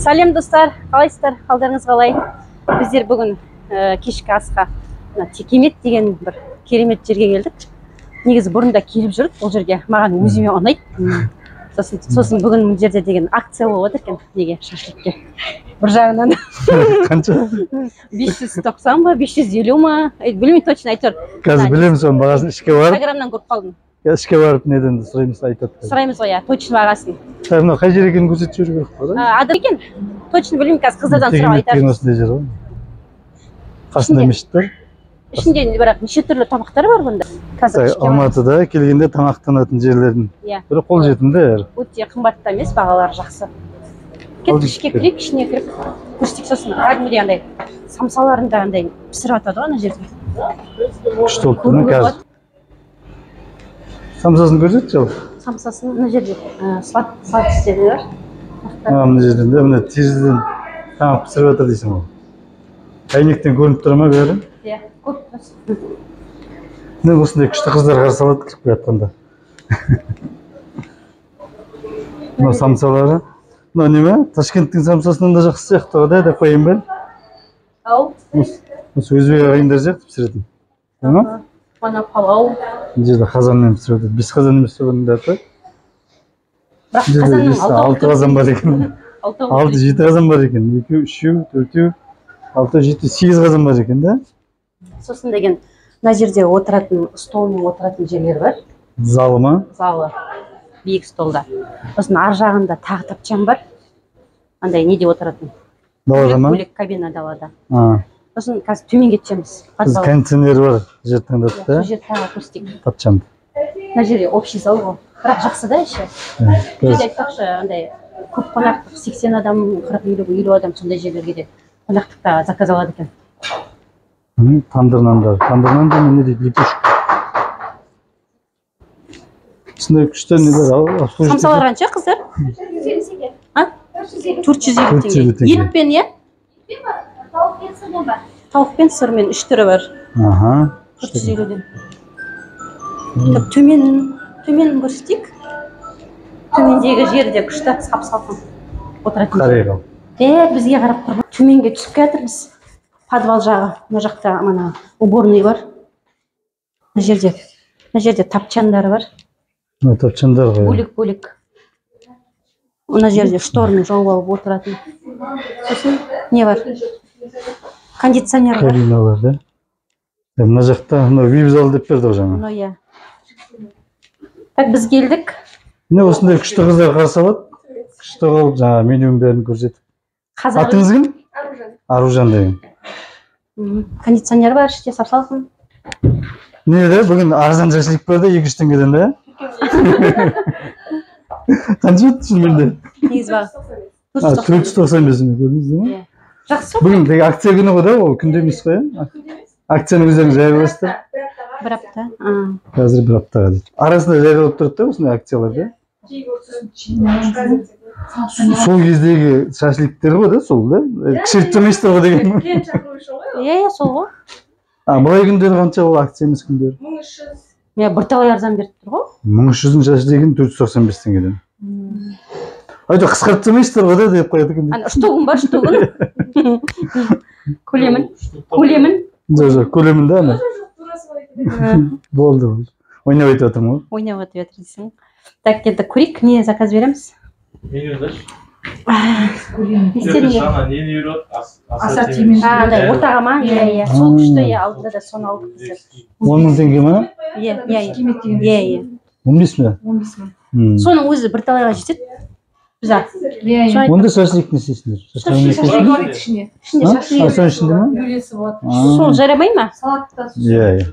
Сәлем, достар, қалайсыздар, қалдарыңыз қалай? Біздер бүгін кешкі асқа мына Текемет деген бір керемет жерге келдік. Негізі бұрын да келіп жүрдік бұл жерге, маған өзіме ұнайды. Сосын бүгін мына жерде деген акция болып жатыр екен, неге шашлыкке. Бір жағынан Қанша? 590 ба, 550 ма, білмеймін точно, әйтеуір. Қазір білеміз соның бағасын, ішке барып. Инстаграмнан көріп қалдым. Ішке барып неден сұраймыз, айтады. Сұраймыз ғой, иә, точно бағасын. Так, мынау қай жер екенін көрсетіп жіберу керек қой, да? Адрес екен, точно білмеймін, қазір қыздардан сұрап Текемет деген айтармыз. Осындай жер ғой. Қасында Ішінде- мешіт бар. Ішінде бірақ неше түрлі тамақтар бар бұнда. Қазір Так, ішке барып- Алматыда келгенде тамақтанатын жерлердің бірі, қолжетімді әрі. Өте қымбат та емес, бағалары жақсы. Ал Кеттік, ішке кірейік, ішіне кіріп көрсетейік. Сосын кәдімгідей андай самсаларын да андай пісіріп жатады ғой ана жерде. Күшті болып тұр. Міне, Көруге қазір. болады. Самсасын көрсетші ал. Самсасын мына жерде сладостері бар. А, мына жерден де, міне, терезеден тамақ пісіріп жатыр дейсің ғой. Әйнектен көрініп тұр ма бәрі? Иә, көп тұрсын. Міне, осындай күшті қыздар қарсы алады кіріп келе жатқанда. Мынау самсалары. Мынау неме? Ташкенттің самсасынан да жақсы сияқты ғой да, деп қояйын ба? Ау. Осы өзбек ағайындар сияқты пісіретін. Ма? Мана палау. Мына жерде қазанмен пісіріп жатады. Бес қазан емес пе бұның аты? Бірақ Мына жерде қазанның алты қазан бар екен. Алтау. Алты, жеті қазан бар екен. Екеу, үшеу, төртеу, алты, жеті, сегіз қазан бар екен да? Сосын деген мына жерде отыратын столмен отыратын жерлер бар. Залы ма? Залы. Биік столда. Сосын ар жағында тағы тапчан бар. Андай неде отыратын. Далада ма? Бөлек кабина далада. А, Сосын қазір төменге түсеміз. біз Подвал. кондиционері бар жер таңдадық Сол та. жерді тағы көрсетейік. Тапчанды. Мына жерде общий зал ғой. Бірақ жақсы да іші. Бұл жерде айтпақшы, андай көп қонақтық, 80 адам, 40, 50, 50 адам, сондай жерлерге де қонақтықта заказ алады екен. Тандыр нандар. Тандыр нан деген не дейді? Лепешка. Осындай күшті нелер обслуживать Самсалар қанша, қыздар? А? 450 450 теңге. теңге. Етпен, иә? Тауықпен, сырмен, үш түрі бар. 450-ден. Так, төмен көрсетейік. Төмендегі жерде күшті, сап салқын отыратын жер. Қарайық ал. Дәл бізге қарап тұр. Төменге түсіп келатырмыз. Подвал жағы. Мына жақта мына уборный бар. Мына жерде тапчандар бар. Мына тапчандар ғой. Бөлек бөлек. Мына жерде шторын жауып алып отыратын. Сосын не бар? Кондиционер бар. Кабиналар да. Мына жақта мынау вип зал деп берді ғой жаңа. Мынау, иә. Так, біз келдік. Міне, осындай күшті қыздар қарсы алады. Күшті қылып жаңа менюнің бәрін көрсетіп. Қазақ. Атыңыз кім? Аружан деген. Кондиционер бар іште, сап салқын. Не да, бүгін арзан шашлик бар да, 200 теңгеден да. Қанша өтті шынымен де? Негізі бар. А, 495 мың, көрдіңіздер ме? Иә. Жақсы. Бүгін тек акция күні ғой да, ол күнде емес қой, иә? Акцияны өздеріңіз жариялайсыздар. Бір апта. А. Қазір бір аптаға дейді. Арасында жариялап тұрады да осындай акциялар да. Сол кездегі шашликтер ғой да, сол да. Кішірейтіп тұрмайсыздар ғой деген. Клиент шақыру үшін ғой. Иә, сол ғой. А, былай күндері қанша, ол акция емес күндері? 1300. Иә, бірталай арзан беріп тұр ғой. 1300-дің шашлигін 495 теңгеден. Әйтеуір қысқартып тастамайсыздар ғой да деп қояды екен. Ана штугын бар, штугын. Көлемін. Көлемін. Жоқ, көлемін да ана. Жоқ, тура солай екен. Болды, болды. Ойнап айтып жатырмын ғой. Ойнап өтіп жатыр дейсің. Так, енді көрейік, не заказ береміз? Меню дашь? Не істедің? Жаңа нені үйрет? Ассортимент. А, андай ортаға ма? Иә, сол күшті, иә, алдында да соны алдық біздер. 10 000 теңге ма? Иә. Кемет деген. Иә. 15 ме? 15 мың. Соның өзі бірталайға жетеді. Біз Иә. Соны Онда шашлик не істейсіңдер? Шашлик не Шашлик істейсіңдер? бар еді ішінде. Ішінде А? шашлик. А, соның ішінде ма? Бөлесі болады. Сол жарамай ма? Салат та. Иә.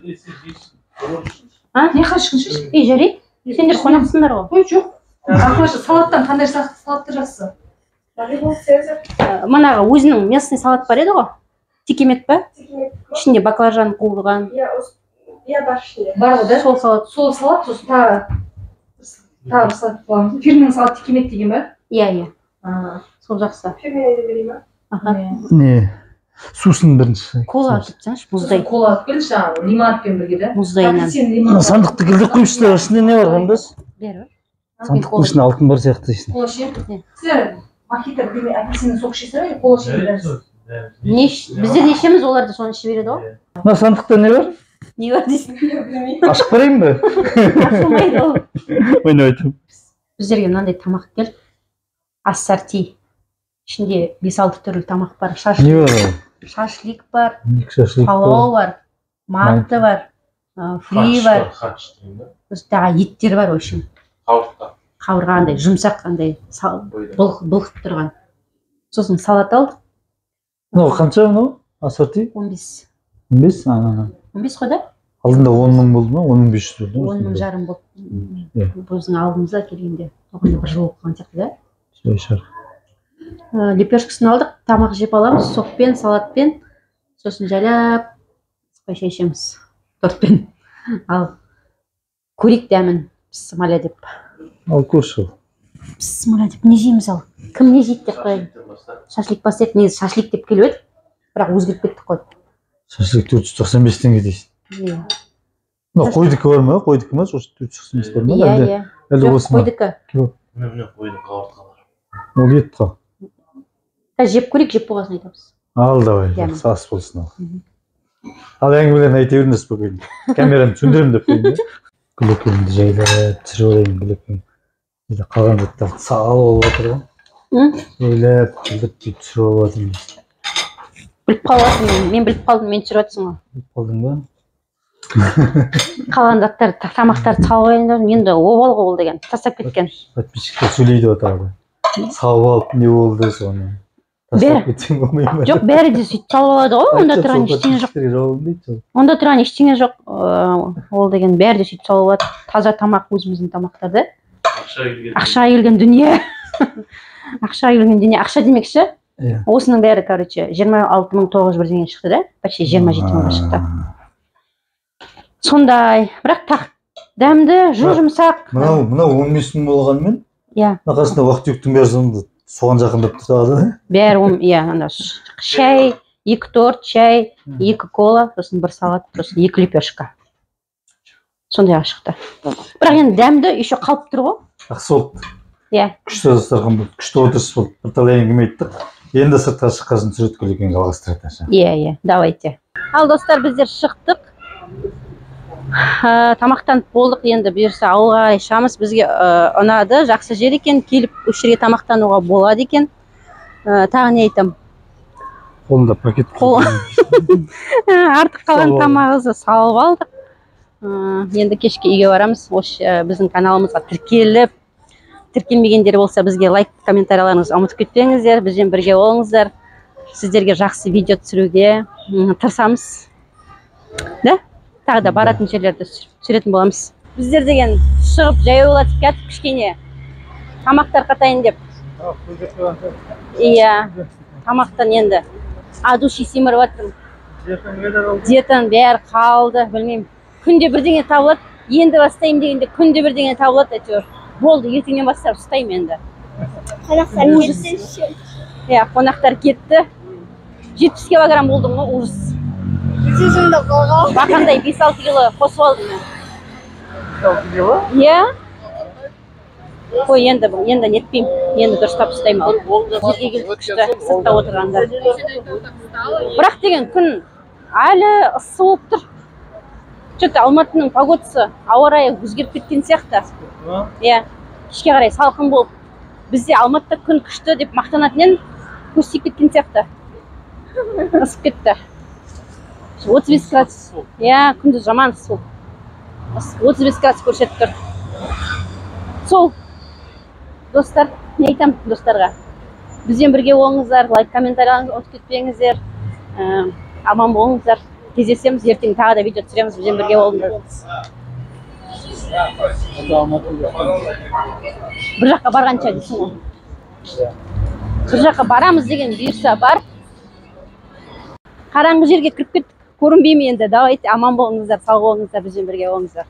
А? Не қашқыншы? Ей, жарайды. Сендер қонақсыңдар ғой. Ой, жоқ. Ақылшы, салаттан қандай салатты жақсы? Манағы өзінің местный салат бар еді ғой. Текемет па? Ішінде баклажан қуырған. Иә, бар ішінде. Бар ғой да? Сол салат. Сол салат, сосын тағы бір салат қыламыз. Фирменный салат Текемет деген ба? Иә. А, Сол жақсы. Фирменный де берейін ба? Аха. Не? Сусын бірінші. Кола әкеліп тастаңызшы, мұздай. Сосын кола алып келші, жаңағы лимонадпен бірге да. Мұздайынан. Апельсин Мына лимонад. сандықты келтіріп қойыпсыздар, ішінде не бар, қарындас? Бәрі бар. Сандықтың ішінде алтын бар сияқты дейсің. Кола ішемін. Иә. Сіздер Мохито бірдеме, апельсинный сок ішесің бе, кола ішесің бе? Не біздер не ішеміз, олар да соны іше береді ғой. Мына сандықта не бар? Не бар дейсің? Білмеймін. Ашып қарайын ба? Ашылмайды ол. Ойнап айтамын. Біздерге мынандай тамақ келді. Ассорти. Ішінде 5-6 түрлі тамақ бар. Не Шашлик, бар ол? шашлик бар, Екі шашлик бар. палау бар, манты бар, фри бар, Хаш деймін да. сосын тағы еттер бар, в общем. Қауыртқа. Қауырға андай жұмсақ андай былқып тұрған. Сосын салат алдық. Мынау қанша мынау? Ассорти? 15. 15? Ана. 15 қой да? Алдында 10 мың болды ма? 10 500 болды ма? 10 500 болды. Иә. Біздің алдымызда келгенде. Оған бір жыл болып қалған сияқты да. Солай шығар. Лепешкасын алдық, тамақ жеп аламыз, сокпен, салатпен, сосын жайлап сықпай шай ішеміз тортпен. Ал көрейік дәмін, пісмәлә деп. Ал көрші. Пісмәлә деп не жейміз ал? Кім не жейді деп қояйын. Шашлик бастайық, негізі шашлик деп келіп едік, бірақ өзгеріп кеттік қой. Шашлик 495 теңге дейсің. Иә. Мынау қойдікі бар ма? Қойдікі ма? Осы 495 бар ма? Иә, Әлде иә. әлде Жоқ, осы ма? қойдікі. Міне, қойдың қауыртқалары. Ол ет қой. Қазір жеп көрейік, жеп болған соң айтамыз. Ал давай, Дәмі. жақсы, ас болсын ал. Ал әңгімелерін айта беріңдер спокойно. Камераны сөндіремін деп қойдым да. Гүлекеңді жайлап түсіріп алайын, Гүлекең. Енді қалған заттарды салып алып жатыр ғой. М? Жайлап күлдіріп бүйтіп түсіріп алып жатырмыз. Біліп қалып жатырмын, мен біліп қалдым, мен түсіріп жатырсың ғой. Біліп қалдың ба? Қалған заттар, тамақтарды салып алайын дедім, енді обал ғой ол деген, тастап кеткен. Подписчиктер сөйлейді ғой тағы да. Салып алып не болды соны. Тастап кетсең болмай ма? Жоқ, бәрі де сөйтіп салып алады ғой, онда Айтшы, тұрған сол ештеңе жоқ. подписчиктерге жауабын дейді сол. Онда тұрған ештеңе жоқ. Ол деген бәрі де сөйтіп салып алады. Таза тамақ, өзіміздің тамақтар да. Ақша келген. Ақшаға келген дүние. Ақшаға келген дүние. Ақша демекші, Иә. осының бәрі, короче, 26 900 бірдеңе шықты да, почти 27 мыңға шықты. Сондай, бірақ тақ дәмді, жұмсақ. Мынау 15 мың болғанымен, Иә. мына қасында уақыт-юктің бәрі сонда соған жақындап тұрады да. Бәрі иә, ана шай, 2 торт, шай, 2 кола, сосын бір салат, сосын 2 лепешка. Сондайға шықты. Бірақ енді дәмді еще қалып тұр ғой. Жақсы болды. Иә. Күшті дастархан болды, күшті отырыс болды. Бірталай әңгіме айттық. Енді сыртқа шыққасын түсіреді Гүлекең жалғастырады. Иә, иә, давайте. Ал достар, біздер шықтық. Тамақтанып болдық, енді бұйырса ауылға қарай шығамыз. Бізге ұнады, жақсы жер екен, келіп осы жерге тамақтануға болады екен. Тағы не айтам? Қолында пакет. Артық қалған Салып алдық. тамағымызды салып алдық. Енді кешке үйге барамыз. Осы біздің каналымызға тіркеліп, тіркелмегендер болса, бізге лайк, комментарияларыңызды ұмытып кетпеңіздер, бізбен бірге болыңыздар. Сіздерге жақсы видео түсіруге тырысамыз. Да? Тағы да баратын жерлерді түсіретін боламыз. Біздер деген шығып жаяулатып кетіп кішкене тамақ тарқатайын деп. Иә, тамақтан енді от души семіріп жатырмын. Диетаның бәрі қалды, білмеймін. Күнде бірдеңе табылады, енді бастаймын дегенде күнде бірдеңе табылады әйтеуір. Болды, ертеңнен бастап ұстаймын енді. Қонақтар Ужас. кетті. Иә, қонақтар кетті. 70 килограмм болдым ғой, ужас. Сөзіңді қолға. Бақандай 5-6 кило қосып алдым мен. Иә. Қой, енді нетпеймін. Енді дұрыстап ұстаймын ал. Жерге келіп күшті сыртта отырғанда. Бірақ деген күн әлі ыссы болып тұр. Что-то Алматының погодасы, ауа райы өзгеріп кеткен сияқты. Иә, кешке қарай салқын болып. Бізде Алматыда күн күшті деп мақтанатын едім, көз тиіп кеткен сияқты. Ысып кетті. 35 градус. Иә, күндіз жаман ыссы болды. 35 градус көрсетіп тұр. Сол, достар, не айтамын достарға? Бізбен бірге болыңыздар, лайк, комментарийлеріңізді ұмытып кетпеңіздер. Аман болыңыздар. Кездесеміз, ертең тағы да видео түсіреміз, бізбен бірге болыңыздар. Бір жаққа барғанша дейсің ғой. Бір жаққа барамыз деген бұйырса бар. Қараңғы жерге кіріп кеттік, көрінбеймін енді. Давайте, аман болыңыздар, сау болыңыздар, бізбен бірге болыңыздар.